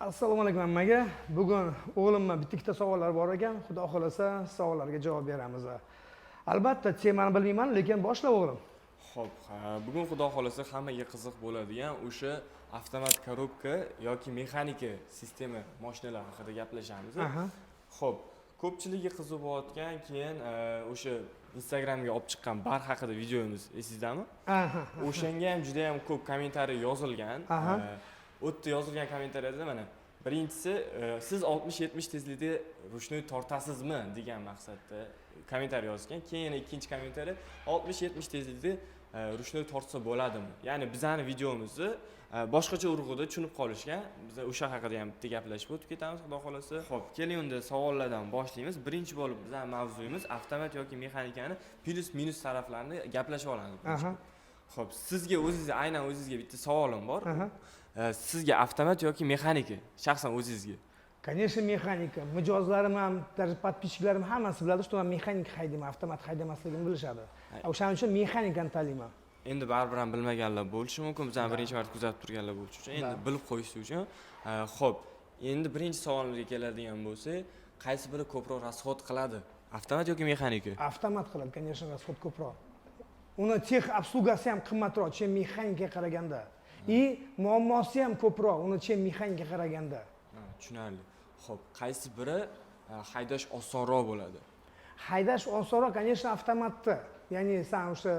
Assalomu alaykum hammaga. Bugun o'g'limga bitta ikkita savollar bor ekan. Xudo xohlasa, savollarga javob beramiz. Albatta, temani bilmayman, lekin boshla, o'g'lim. Xo'p, ha, bugun, xudo xohlasa, hammaga qiziq bo'ladigan o'sha avtomat коробка yoki mexanika sistema mashinalar haqida gaplashamiz. Xo'p, ko'pchiligi qiziq bo'layotgan, keyin o'sha Instagramga olib chiqqan bar haqida videomiz esingizdami? Aha. O'shanga ham juda ham ko'p kommentariy yozilgan. U yerda yozilgan kommentariyada mana birinchisi "Siz 60-70 tezlikda ручной tortasizmi?" degan maqsadda kommentariy yozgan. Keyin yana ikkinchi kommentariy: "60-70 tezlikda ручной tortsa bo'ladimi?" Ya'ni bizani videomizni boshqacha urg'uda tushunib qolishgan. Biz o'sha haqida ham bitta gaplashib o'tib ketamiz, xudo xohlasa. Xo'p, keling, unda savollardan boshlaymiz. Birinchi bo'lib bizani mavzuyimiz avtomat yoki mexanikani plyus minus taraflarini gaplashib olamiz. Xo'p, sizga o'zingizga, aynan o'zingizga bitta savolim bor. Sizga avtomat yoki mexanika, shaxsan o'zingizga? Конечно, mexanika. Mijozlarim ham, даже подписчик larim hammasi biladi, что man mexanika haydayman, avtomat haydamasligimni bilishadi. O'shaning uchun mexanikani tanlayman. Endi baribir ham bilmaganlar bo'lishi mumkin, bizani birinchi marta kuzatib turganlar bo'lishi uchun, endi bilib qo'yish uchun. Xo'p, endi birinchi savolimizga keladigan bo'lsak, qaysi biri ko'proq расход qiladi? Avtomat yoki mexanika? Avtomat qiladi, конечно, расход ko'proq. Uni тех обслуга si ham qimmatroq, чем mexanikaga qaraganda. И muammosi ham ko'proq uni, чем mexanikaga qaraganda. Ha, tushunarli. Xo'p, qaysi biri haydash osonroq bo'ladi? Haydash osonroq, конечно, avtomatda. Ya'ni san o'sha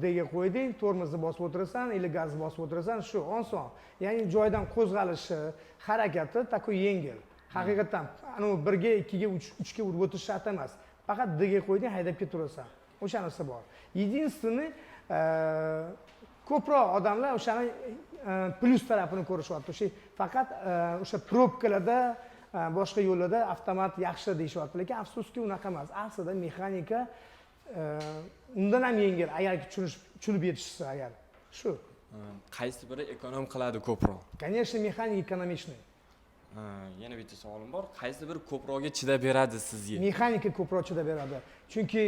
D ga qo'yding, tormozni bosib o'tirasan или gazni bosib o'tirasan, shu oson. Ya'ni joydan qo'zg'alishi, harakati такой yengil. Haqiqatdan, anavi birga, ikkiga, uchga urib o'tirish shart emas. Faqat D ga qo'yding, haydab ketaverasan. O'sha narsa bor. Единственный, ko'proq odamlar o'shani plyus tarafini ko'rishyapti. O'sha faqat o'sha пробка larda, boshqa yo'llarda avtomat yaxshi deyishyapti, lekin afsuski, unaqa emas. Aslida mexanika undan ham yengil, agar tushunib yetishsa agar shu. Qaysi biri эконом qiladi ko'proq? Конечно, mexanika экономичный. Ha, yana bitta savolim bor: qaysi biri ko'proqga chidab beradi sizga? Mexanika ko'proq chidab beradi, chunki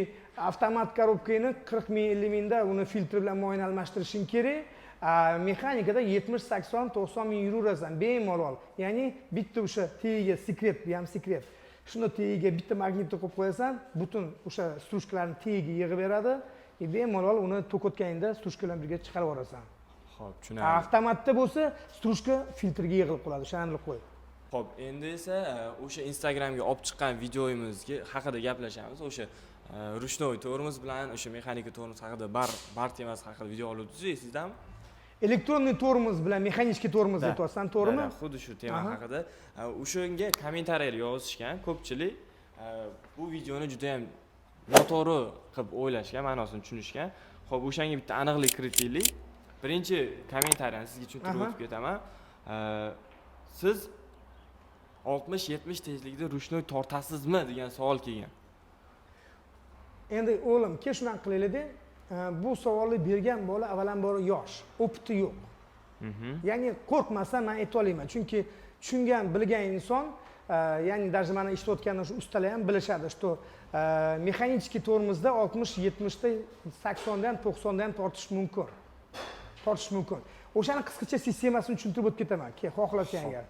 avtomat коробка ni 40 ming, 50 mingda uni filtr bilan moyini almashtirishing kerak. A mexanikada 70, 80, 90 ming yuraverasan bemalol. Ya'ni bitta o'sha tagiga, секрет, bu ham секрет, shuni tagiga bitta magnitni qo'yib qo'yasan, butun o'sha стружка larni tagiga yig'ib beradi и bemalol uni to'kayotganingda стружка bilan birga chiqarib yuborasan. Ho'p, tushunarli. Avtomatda bo'lsa, стружка filtrga yig'ilib qoladi, o'shani bilib qo'y. Ho'p, endi esa o'sha Instagramga olib chiqqan videoyimizga haqida gaplashamiz. O'sha ручной tormoz bilan o'sha mexanika tormoz haqida, bar temasi haqida video olib esingizdami? Электронный tormoz bilan механический tormoz Да. aytyapsan, to'g'rimi? Да, xuddi shu tema haqida. O'shanga kommentariyalar yozishgan ko'pchilik. Bu videoni juda yam noto'g'ri qilib o'ylashgan, ma'nosini tushunishgan. Ho'p, o'shanga bitta aniqlik kiritaylik. Birinchi kommentariyani sizga tushuntirib o'tib ketaman. "Siz 60-70 tezlikda ручной tortasizmi?" degan savol kelgan. Endi, o'g'lim, kel, shunaqa qilaylikda. Bu savolni bergan bola avvalambor yosh, опыт i yo'q. Ya'ni qo'rqmasdan man ayta olaman, chunki tushungan, bilgan inson, ya'ni даже mana ishlayotgan o'sha ustalar ham bilishadi, что механический tormozda 60, 70da, 80da ham, 90da ham tortish mumkin, tortish mumkin. O'shani qisqacha sistemasini tushuntirib o'tib ketaman, keyin xohlasang agar.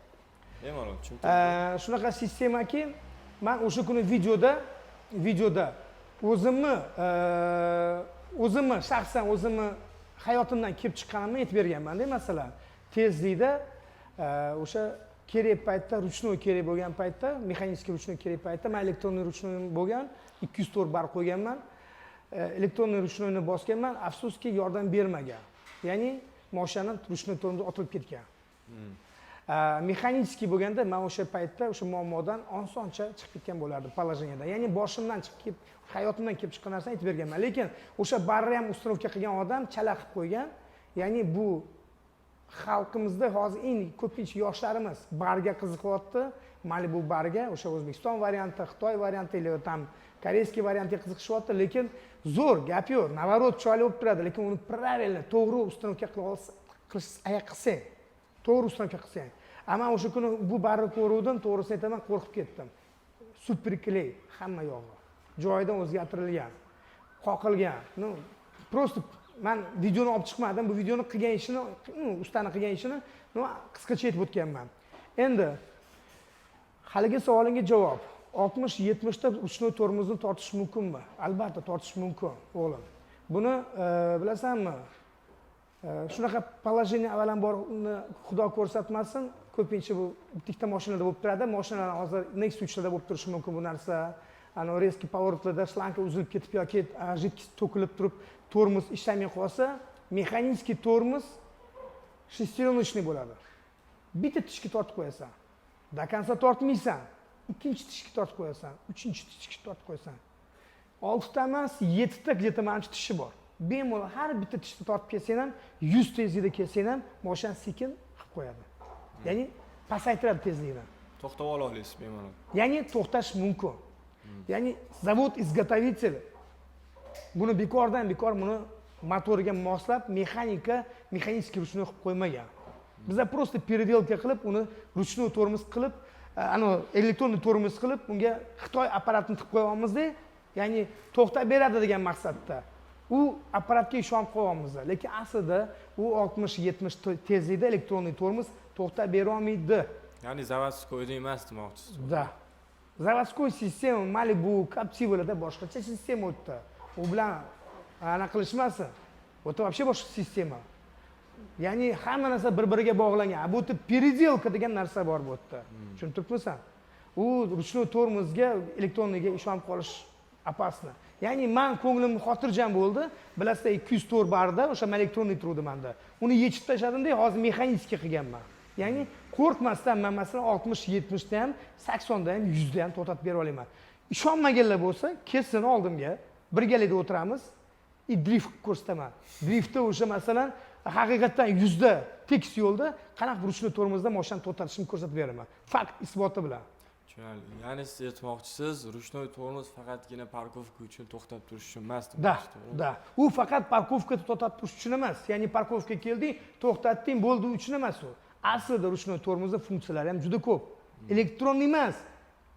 Bemalol tushuntirib. Shunaqa sistemaki, man o'sha kuni videoda o'zimni shaxsan o'zimni hayotimdan kelib chiqqanimni aytib berganmanda. Masalan, tezlikda o'sha kerak paytda, ручной kerak bo'lgan paytda, механический ручной kerak paytda, man электронный ручной bo'lgan, 204 bar qo'yganman. Электронный ручной ni bosganman, afsuski, yordam bermagan, ya'ni moshinani ручной tormoz otilib ketgan. Механический bo'lganda man o'sha paytda o'sha muammodan osoncha chiqib ketgan bo'lardim положение dan. Ya'ni boshimdan chiqib kelib, hayotimdan kelib chiqqan narsani aytib berganman, lekin o'sha barni ham установка qilgan odam chala qilib qo'ygan. Ya'ni bu xalqimizda hozir eng ko'pincha yoshlarimiz barga qiziqyapti, Malibu barga, o'sha O'zbekiston varianti, Xitoy varianti или там корейский variantga qiziqishyapti. Lekin zo'r, gap yo'q, наоборот, chiroyli bo'lib turadi, lekin uni правильно, to'g'ri установка qila olsa, qilish, agar qilsang, to'g'ri установка qilsang. A man o'sha kuni bu barni ko'ruvdim, to'g'risini aytaman, qo'rqib ketdim. Супер клей, hamma yog'i joyidan o'zgartirilgan, qoqilgan. Ну, просто man videoni olib chiqmadim, bu videoni qilgan ishini, ну, ustani qilgan ishini, ну, qisqacha aytib o'tganman. Endi haligi savolingga javob: 60-70 ta ручной tormozni tortish mumkinmi? Albatta tortish mumkin, o'g'lim. Buni bilasanmi, shunaqa положение, avvalambor, uni Xudo ko'rsatmasin, ko'pincha bu bitta mashinada bo'lib turadi. Mashinalar hozir Nexia 3larda bo'lib turishi mumkin bu narsa. Anavi резкий поворот larda шланг a uzilib ketib yoki жидкость to'kilib turib, tormoz ishlamay qolsa, механический tormoz шестереночный bo'ladi. Bitta tishga tortib qo'yasan, до конца tortmaysan, ikkinchi tishga tortib qo'yasan, uchinchi tishga tortib qo'yasan. Oltita emas, yettita где то manimcha tishi bor. Bemalol har bitta tishni tortib kelsang ham, 100 tezlikda kelsang ham, moshinani sekin qilib qo'yadi, ya'ni pasaytiradi tezlikni. To'xtab ola olasiz bemalol. Ya'ni to'xtash mumkin. Ya'ni завод изготовитель buni bekordan bekor buni motoriga moslab mexanika, механический ручной qilib qo'ymagan. Biza просто переделка qilib, uni ручной tormoz qilib, anavi электронный tormoz qilib, unga Xitoy apparatini tiqib qo'yyapmizda, ya'ni to'xtab beradi degan maqsadda u apparatga ishonib qo'yyapmiz. Lekin aslida u 60-70 tezlikda электронный tormoz to'xtab berolmaydi. Ya'ni заводской da emas demoqchisiz. Да, заводской система Malibu, Captivalarda boshqacha sistema u yerda. U bilan anaqa qilishmasin, u yerda вообще boshqa sistema. Ya'ni hamma narsa bir biriga bog'langan. A bu yerda переделка degan narsa bor bu yerda, tushunib turibmisan? U ручной tormozga, электронный ga ishonib qolish опасно. Ya'ni man ko'nglim xotirjam bo'ldi, bilasizlar, 204 barda o'sha электронный turuvdi manda, uni yechib tashladimda, hozir механический qilganman. Ya'ni qo'rqmasdan man, masalan, 60-70 da ham, 80 da ham, 100 da ham to'xtatib bera olaman. Ishonmaganlar bo'lsa, kelsin oldimga, birgalikda o'tiramiz и drift qilib ko'rsataman. Driftda o'sha, masalan, haqiqatdan 100 da tekis yo'lda qanaqa ручной tormozda mashinani to'xtatishimni ko'rsatib beraman, fakt isboti bilan. Tushunarli. Ya'ni siz aytmoqchisiz, ручной tormoz faqatgina парковка uchun, to'xtab turish uchun emas Да. demoqchisiz, to'g'rimi? Да, u faqat парковка da to'xtatib turish uchun emas. Ya'ni парковка ga kelding, to'xtatding, bo'ldi, u uchun emas u. Aslida ручной tormozda funksiyalari ham juda ko'p. Электронный emas,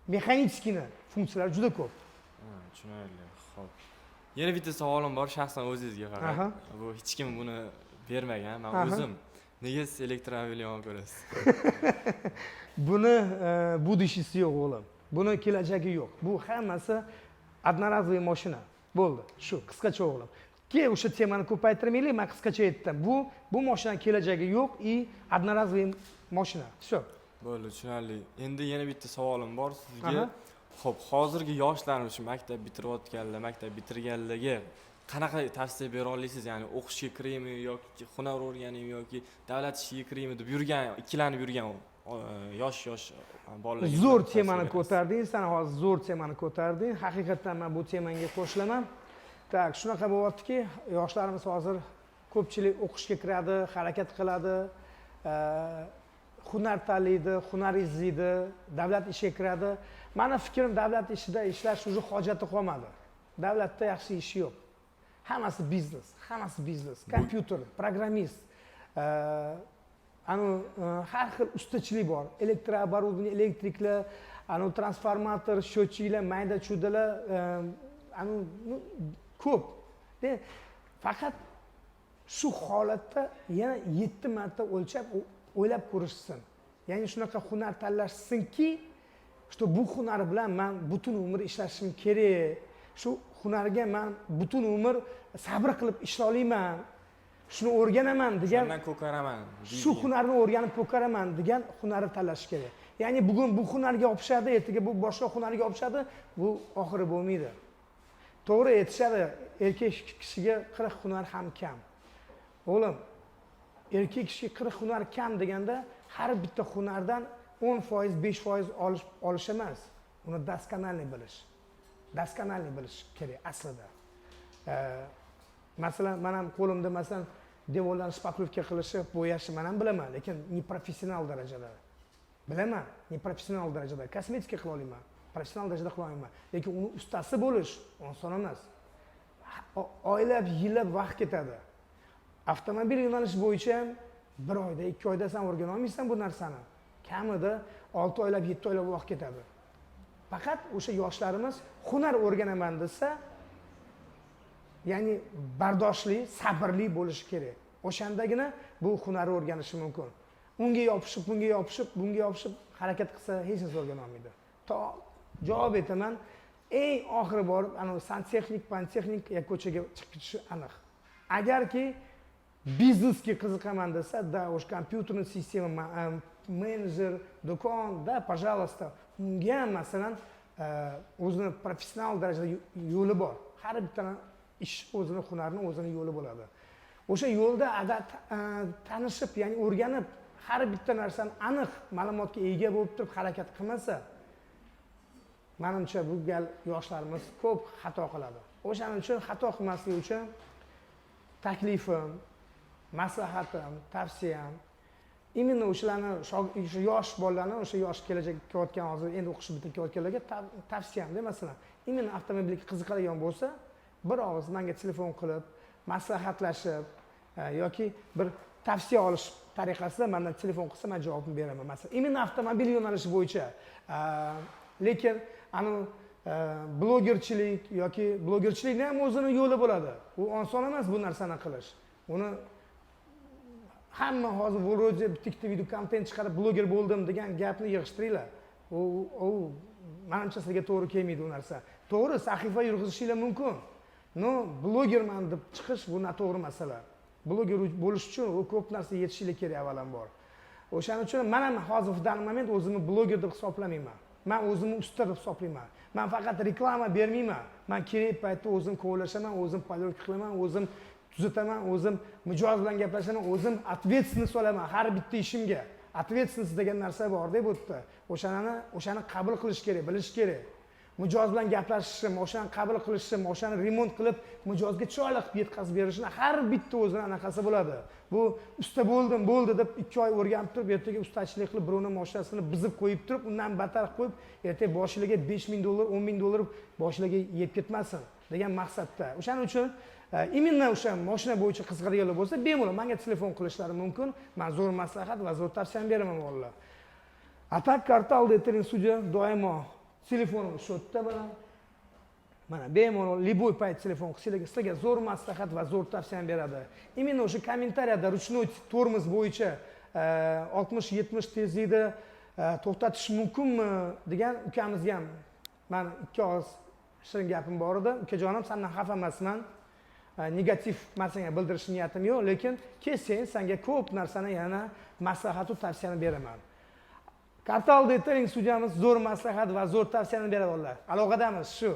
механический ni funksiyalari juda ko'p. Ha, tushunarli. Xo'p, yana bitta savolim bor shaxsan o'zingizga faqat. Bu hech kim buni bermagan, man o'zim. Nega siz elektromobil yomon ko'rasiz? Buni будущий si yo'q, o'g'lim, buni kelajagi yo'q. Bu hammasi одноразовый mashina bo'ldi. Shu qisqacha, o'g'lim. Keyin o'sha temani ko'paytirmaylik, man qisqacha aytdim. Bu mashinani kelajagi yo'q и одноразовый mashina, все. Bo'ldi, tushunarli. Endi yana bitta savolim bor sizga. Aha. Xo'p, hozirgi yoshlarimiz, shu maktab bitirayotganlar, maktab bitirganlarga qanaqa tavsiya bera olasiz? Ya'ni o'qishga kiraymi yoki hunar o'rganaymi yoki davlat ishiga kiraymi deb yurgan, ikkilanib yurgan yosh yosh bolalarga Zo'r nima tavsiya temani berasiz? ko'tarding san hozir, zo'r temani ko'tarding. Haqiqatdan man bu temangga qo'shilaman. Так, shunaqa bo'lyaptiki, yoshlarimiz hozir ko'pchilik o'qishga kiradi, harakat qiladi, hunar tanlaydi, hunar izlaydi, davlat ishiga kiradi. Mani fikrim, davlat ishida ishlash уже hojati qolmadi. Davlatda yaxshi ish yo'q, hammasi biznes, hammasi biznes. Kompyuter, programmist, anavi har xil ustachilik bor, электрооборудование, elektriklar, anavi transformator, счетчик lar, mayda chuydalar, anavi, ну, ko'p. Faqat shu holatda yana yetti marta o'lchab o'ylab ko'rishsin. Ya'ni shunaqa hunar tanlashsinki, что bu hunar bilan man butun umr ishlashim kerak, shu hunarga man butun umr sabr qilib ishlay olaman, shuni o'rganaman degan. Shundan ko'karaman Shu deydigan. hunarni o'rganib ko'karaman degan hunarni tanlash kerak. Ya'ni bugun bu hunarga yopishadi, ertaga bu boshqa hunarga yopishadi, bu oxiri bo'lmaydi. To'g'ri aytishadi, erkak kishiga 40 hunar ham kam. O'g'lim, erkak kishiga 40 hunar kam deganda, har bitta hunardan 10%, 5% olish emas, uni доскональный bilish, доскональный bilish kerak aslida. Masalan, man ham qo'limda, masalan, devorlarni шпаклёвка qilishi, bo'yashni man ham bilaman, lekin не professional darajada bilaman, не professional darajada. Kosmetika qila olaman, professional darajada qila olmayman, lekin uni ustasi bo'lish oson emas. Oylab, yillab vaqt ketadi. Avtomobil yo'nalishi bo'yicha ham bir oyda, 2 oyda san o'rgana olmaysan bu narsani. Kamida 6 oylab, 7 oylab vaqt ketadi. Faqat o'sha yoshlarimiz hunar o'rganaman desa, ya'ni bardoshli, sabrli bo'lishi kerak. O'shandagina bu hunarni o'rganishi mumkin. Unga yopishib, bunga yopishib, bunga yopishib harakat qilsa, hech narsa o'rganolmaydi. To javob aytaman, eng oxiri borib anavi santexnik, pantexnik ya ko'chaga chiqib ketishi aniq. Agarki biznesga qiziqaman desa, да, уж компьютерный система, menejer, do'kon, да, пожалуйста, unga ham, masalan, o'zini professional darajada yo'li bor. Har bitta ish o'zini hunarini, o'zini yo'li bo'ladi. O'sha yo'lda agar tanishib, ya'ni o'rganib, har bitta narsani aniq ma'lumotga ega bo'lib turib harakat qilmasa, manimcha, bu gal yoshlarimiz ko'p xato qiladi. O'shaning uchun xato qilmaslik uchun taklifim, maslahatim, tavsiyam именно o'shalarni, o'sha yosh bolalarni, o'sha yosh kelajak kelayotgan, hozir endi o'qishni bitirib kelayotganlarga tavsiyamda, masalan, именно avtomobilga qiziqadigan bo'lsa, bir og'iz manga telefon qilib, maslahatlashib yoki bir tavsiya olish tariqasida mandan telefon qilsa, man javobini beraman, masalan, именно avtomobil yo'nalishi bo'yicha. Lekin anavi blogerchilik yoki blogerchilikni ham o'zini yo'li bo'ladi. U oson emas bu narsani qilish. Uni hamma hozir вроде bitta ikkita video kontent chiqarib, bloger bo'ldim degan gapni yig'ishtiringlar. U manimcha, sizga to'g'ri kelmaydi u narsa. To'g'ri, sahifa yurg'izishinglar mumkin, но blogerman deb chiqish bu noto'g'ri masala. Bloger bo'lish uchun u ko'p narsa yetishinglar kerak avvalambor. O'shaning uchun man ham hozir, в данный момент, o'zimni bloger deb hisoblamayman. Man o'zimni usta deb hisoblayman. Man faqat reklama bermayman, man kerak paytda o'zim kovlashaman, o'zim полировка qilaman, o'zim tuzataman, o'zim mijoz bilan gaplashaman, o'zim ответственность olaman har bitta ishimga. Ответственность degan narsa borda bu yerda. O'shani qabul qilish kerak, bilish kerak. Mijoz bilan gaplashishim, o'shani qabul qilishim, o'shani remont qilib, mijozga chiroyli qilib yetkazib berishini har bitta o'zini anaqasi bo'ladi. Bu usta bo'ldim, bo'ldi deb 2 oy o'rganib turib, ertaga ustachilik qilib, birovni moshinasini buzib qo'yib turib, undan battar qilib qo'yib, ertaga boshinglarga 5000 dollar, 10 000 dollar boshinglarga yeb ketmasin degan maqsadda. O'shaning uchun именно o'sha moshina bo'yicha qiziqadiganlar bo'lsa, bemalol manga telefon qilishlari mumkin. Man zo'r maslahat va zo'r tavsiyani beraman, bolalar. А так, Kartal Detailing Studio doimo telefonim shu yerda bilan. Mana, bemalol любой payt telefon qilsanglar, sizlarga zo'r maslahat va zo'r tavsiyani beradi. Именно o'sha kommentariyada ручной tormoz bo'yicha 60-70 tezlikda to'xtatish mumkinmi degan ukamizga ham mani ikki og'iz shirin gapim bor edi. Ukajonim, sandan xafa emasman. Negativ man senga bildirish niyatim yo'q, lekin kelsang, sanga ko'p narsani yana maslahatu tavsiyani beraman. Kartal Detailing studiyamiz zo'r maslahat va zo'r tavsiyani beradi, bolalar. Aloqadamiz shu.